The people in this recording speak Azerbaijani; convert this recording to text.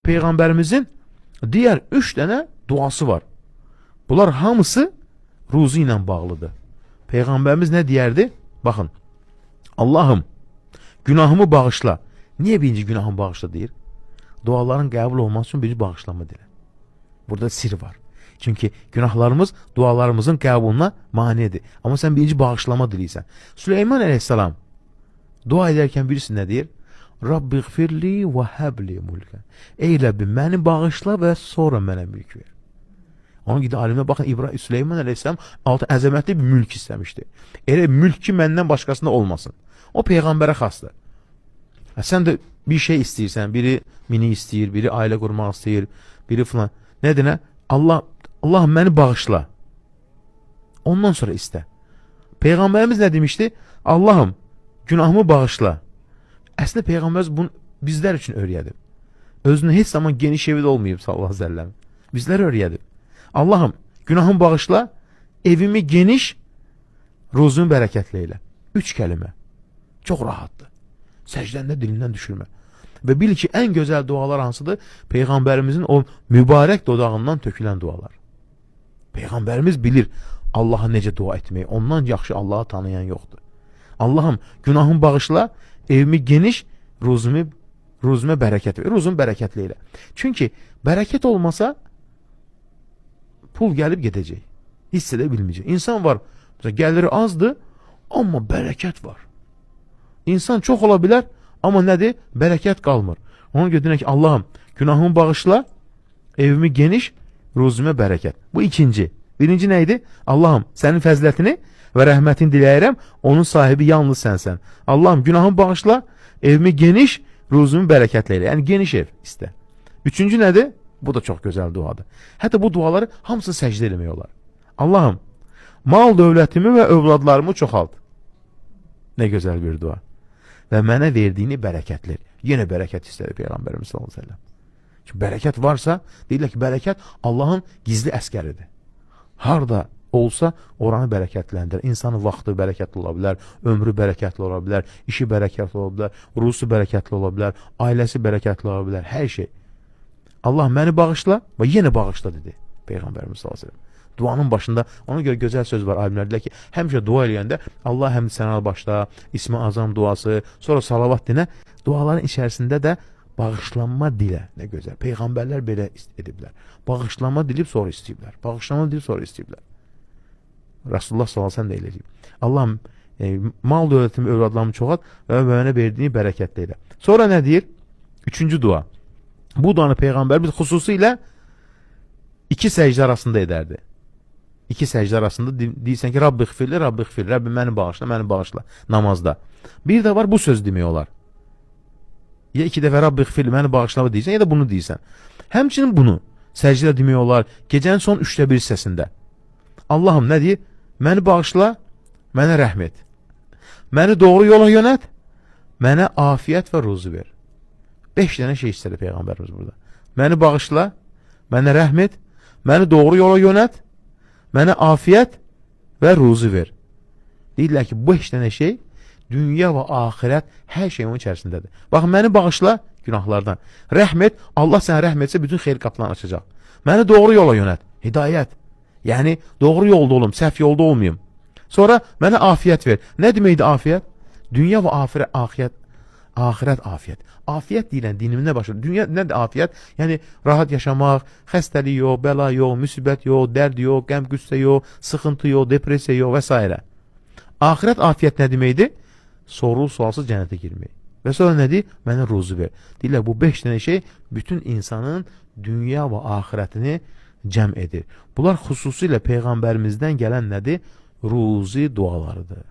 Peyğəmbərimizin digər 3 dənə duası var. Bunlar hamısı ruzi ilə bağlıdır. Peyğəmbərimiz nə deyərdi? Baxın. Allahım, günahımı bağışla. Niyə birinci günahımı bağışla deyir? Duaların qəbul olması üçün birinci bağışlanma dilə. Burada sir var. Çünki günahlarımız dualarımızın qəbuluna manedir. Amma sən birinci bağışlama diləyirsən. Süleyman əleyhissalam dua edərkən birisi nə deyir? Rabbiğfirli və həbli mulkən. Ey Rəbbim, məni bağışla və sonra mənə mülk ver. Onun gibi alimə baxın, İbrahim Süleyman əleyhissalam altı əzəmətli bir mülk istəmişdi. Elə mülk ki məndən başqasında olmasın. O peyğəmbərə xasdır. Hə, sən də bir şey istəyirsən, biri mini istəyir, biri ailə qurmaq istəyir, biri filan. Nədir nə? Allah Allah məni bağışla. Ondan sonra istə. Peyğəmbərimiz nə demişdi? Allahım, günahımı bağışla. Əslində Peyğəmbərimiz bunu bizlər üçün öyrədib. Özünü heç zaman geniş evi də olmayıb sallallahu əleyhi və səlləm. Bizlərə öyrədib. Allahım, günahımı bağışla, evimi geniş, ruzumu bərəkətli elə. Üç kəlmə. Çox rahatdır. Səcdəndə dilindən düşürmə. Və bil ki, ən gözəl dualar hansıdır? Peyğəmbərimizin o mübarək dodağından tökülən dualar. Peyğəmbərimiz bilir Allaha necə dua etməyi. Ondan yaxşı Allahı tanıyan yoxdur. Allahım, günahımı bağışla, evimi geniş, ruzumi ruzuma bərəkət ver. Ruzumu bərəkətli elə. Çünki bərəkət olmasa pul gəlib gedəcək. Hiss edə bilməyəcək. İnsan var, məsələn, gəliri azdır, amma bərəkət var. İnsan çox ola bilər, amma nədir? Bərəkət qalmır. Ona görə deyirəm ki, Allahım, günahımı bağışla, evimi geniş, ruzuma bərəkət. Bu ikinci. Birinci nə idi? Allahım, sənin fəzilətini və rəhmətini diləyirəm, onun sahibi yalnız sənsən. Allahım, günahımı bağışla, evimi geniş, ruzumu bərəkətli elə. Yəni geniş ev istə. Üçüncü nədir? Bu da çox gözəl duadır. Hətta bu duaları hamısını səcdə eləmək olar. Allahım, mal dövlətimi və övladlarımı çoxalt. Nə gözəl bir dua. Və mənə verdiyini bərəkətli. Yenə bərəkət istədi Peyğəmbərimiz sallallahu əleyhi və səlləm. Çünki bərəkət varsa, deyirlər ki, bərəkət Allahın gizli əskəridir. Harda olsa oranı bərəkətləndirir. İnsanın vaxtı bərəkətli ola bilər, ömrü bərəkətli ola bilər, işi bərəkətli ola bilər, ruhusu bərəkətli ola bilər, ailəsi bərəkətli ola bilər, hər şey. Allah məni bağışla və yenə bağışla dedi Peyğəmbərimiz sallallahu əleyhi və səlləm. Duanın başında ona görə gözəl söz var alimlər deyirlər ki, həmişə dua eləyəndə Allah həmd sənə başla, İsmi Azam duası, sonra salavat dinə. Duaların içərisində də bağışlanma dilə. Nə gözəl. Peyğəmbərlər belə ediblər. Bağışlanma dilib sonra istəyiblər. Bağışlanma dilib sonra istəyiblər. Rasulullah sallallahu əleyhi və səlləm də elə eləyib. Allahım, mal dövlətimi, övladlarımı çoxalt və mənə verdiyini bərəkətli elə. Sonra nə deyir? Üçüncü dua. Bu duanı Peyğəmbərimiz xüsusilə iki səcdə arasında edərdi. İki səcdə arasında deyirsən ki, Rabbi xfirli, Rabbi xfirli, Rəbbim məni bağışla, məni bağışla namazda. Bir də var bu söz demək olar. Ya iki dəfə Rabbi xfirli, məni bağışla deyirsən, ya da bunu deyirsən. Həmçinin bunu səcdə demək olar gecənin son üçdə bir hissəsində. Allahım nə deyir? Məni bağışla, mənə rəhm et. Məni doğru yola yönət, mənə afiyyət və ruzu ver. 5 dənə şey istədi Peyğəmbərimiz burada. Məni bağışla, mənə rəhm et, məni doğru yola yönət, mənə afiyyət və ruzu ver. Deyirlər ki, bu 5 dənə şey dünya və axirət hər şey onun içərisindədir. Baxın, məni bağışla günahlardan. Rəhm et, Allah sənə rəhm etsə bütün xeyir qapılarını açacaq. Məni doğru yola yönət, hidayət. Yəni doğru yolda olum, səhv yolda olmayım. Sonra mənə afiyyət ver. Nə deməkdir afiyyət? Dünya və axirət, axirət, axirət afiyyət. Afiyyət deyilən dinimdə başa. Dünya nədir afiyyət? Yəni rahat yaşamaq, xəstəlik yox, bəla yox, müsibət yox, dərd yox, qəm qüssə yox, sıxıntı yox, depressiya yox və s. Axirət afiyyət nə deməkdir? Sorğu sualsız cənnətə girmək. Və sonra nədir? Mənə ruzu ver. Deyirlər bu 5 dənə şey bütün insanın dünya və axirətini cəm edir. Bunlar xüsusilə Peyğəmbərimizdən gələn nədir? Ruzi dualarıdır.